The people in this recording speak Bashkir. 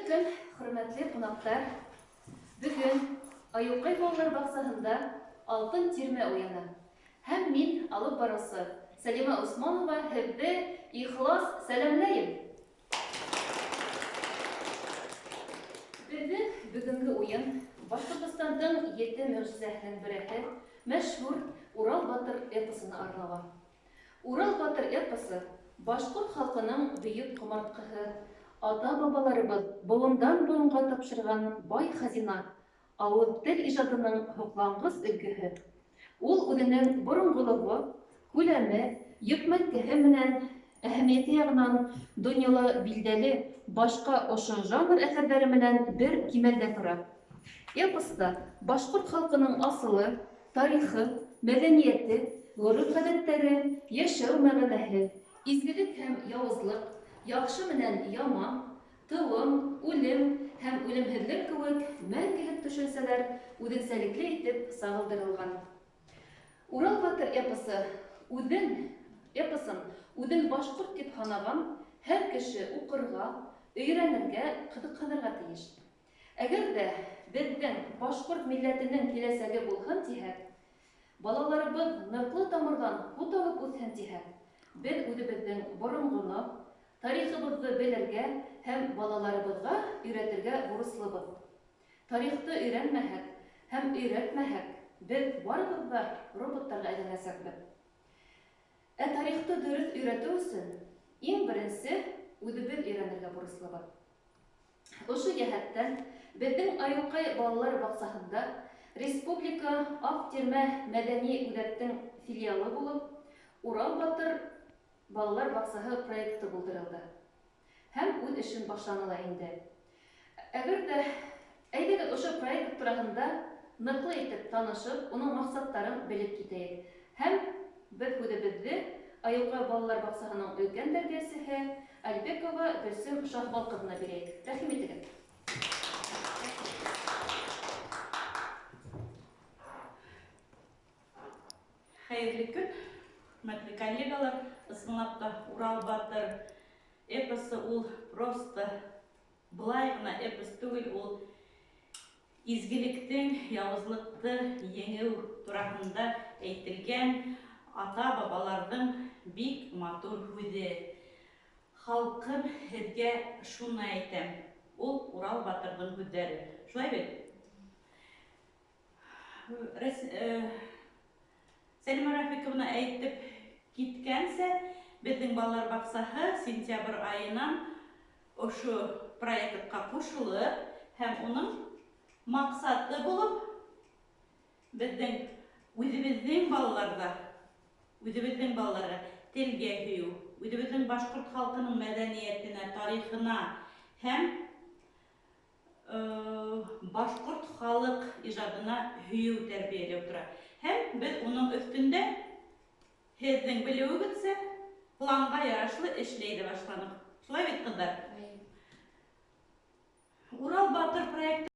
Хәйерле көн, хөрмәтле ҡунаҡтар! Бөгөн Айыуҡай балалар баҡсаһында Алтын тирмә уйыны. Һәм мин, алып барыусы Сәлимә Усманова, һеҙҙе ихлас сәләмләйем! Беҙҙең бөгөнгө уйын Башҡортостандың ете мөғжизәһенең береһе, мәшһүр Урал батыр эпосына арнала. Урал батыр эпосы, башҡорт халҡының бөйөк ҡомартҡыһы, ата-бабаларыбыҙ быуындан-быуынға тапшырған бай хазина, ауыҙ-тел ижадының һоҡланғыс өлгөһө. Ул үҙенең боронғолоғо, күләме, йөкмәткеһе менән әһәмиәте яғынан донъяла билдәле башҡа ошо жанр әҫәрҙәре менән бер кимәлдә тора. Эпоста башҡорт халҡының асылы, тарихы, мәҙәниәте, гореф-ғәҙәттәре, йәшәү мәғәнәһе, изгелек һәм яуызлыҡ, яҡшы менән яман, тыуым, үлем һәм үлемһеҙлек кеүек мәңгелек төшөнсәләр үҙенсәлекле итеп сағылдырылған. Урал батыр эпосы үзен эпосын үзен башҡорт дип һанаған һәр кеше уҡырға, өйрәнергә, ҡыҙыҡһынырға тейеш. Әгәр ҙә беҙҙең башҡорт милләтенең киләсәге булһын тиһәк, балаларыбыҙ ныҡлы тамырҙан һут алып үҫһен тиһәк, беҙ үҙебеҙҙең боронғоно, тарихыбыҙҙы белергә һәм балаларыбыҙға өйрәтергә бурыслыбыҙ. Тарихты өйрәнмәһәк һәм өйрәтмәһәк, беҙ барыбыҙ ҙа роботтарға әйләнәсәкбеҙ. Ә тарихты дөрөҫ өйрәтеү өсөн иң беренсе үҙебеҙ өйрәнергә бурыслыбыҙ. Ошо йәһәттән беҙҙең Айыуҡай балалар баҡсаһында Республика Аҡ тирмә мәҙәни үҙәктең филиалы булып Урал батыр балалар баҡсаһы проекты булдырылды һәм үҙ эшен башланы ла инде. Әгәр ҙә, әйҙәгеҙ, ошо проект тураһында ныҡлы итеп танышып, уның маҡсаттарын белеп китәйек. Һәм беҙ һүҙебеҙҙе Айыуҡай балалар баҡсаһының өлкән тәрбиәсеһе Альбекова Гөлсөм Шаһбал ҡыҙына бирәйек. Рәхим итегеҙ. Хәйерле көн, хөрмәтле коллегалар. Ысынлап та, Урал батыр эпосы ул просто былай ғына эпос түгел, ул изгелектең яуызлыҡты еңеү тураһында әйтелгән ата-бабаларҙың бик матур һүҙе. Халҡым, һеҙгә шуны әйтәм. Ул Урал батырҙың һүҙҙәре. Шулай бит? Сәлимә Рафиковна әйтеп киткәнсә, беҙҙең балалар баҡсаһы сентябрь айынан ошо проектҡа ҡушылып һәм уның маҡсаты булып беҙҙең үҙебеҙҙең балаларҙа, үҙебеҙҙең балаларға телгә һөйөү, үҙебеҙҙең башҡорт халҡының мәҙәниәтенә, тарихына һәм башҡорт халыҡ ижадына һөйөү тәрбиәләү тора. Һәм беҙ уның өҫтөндә, һеҙҙең белеүегеҙсә, планға ярашлы эшләй ҙә башланыҡ. Шулай бит, ҡыҙҙар? Урал батыр проекты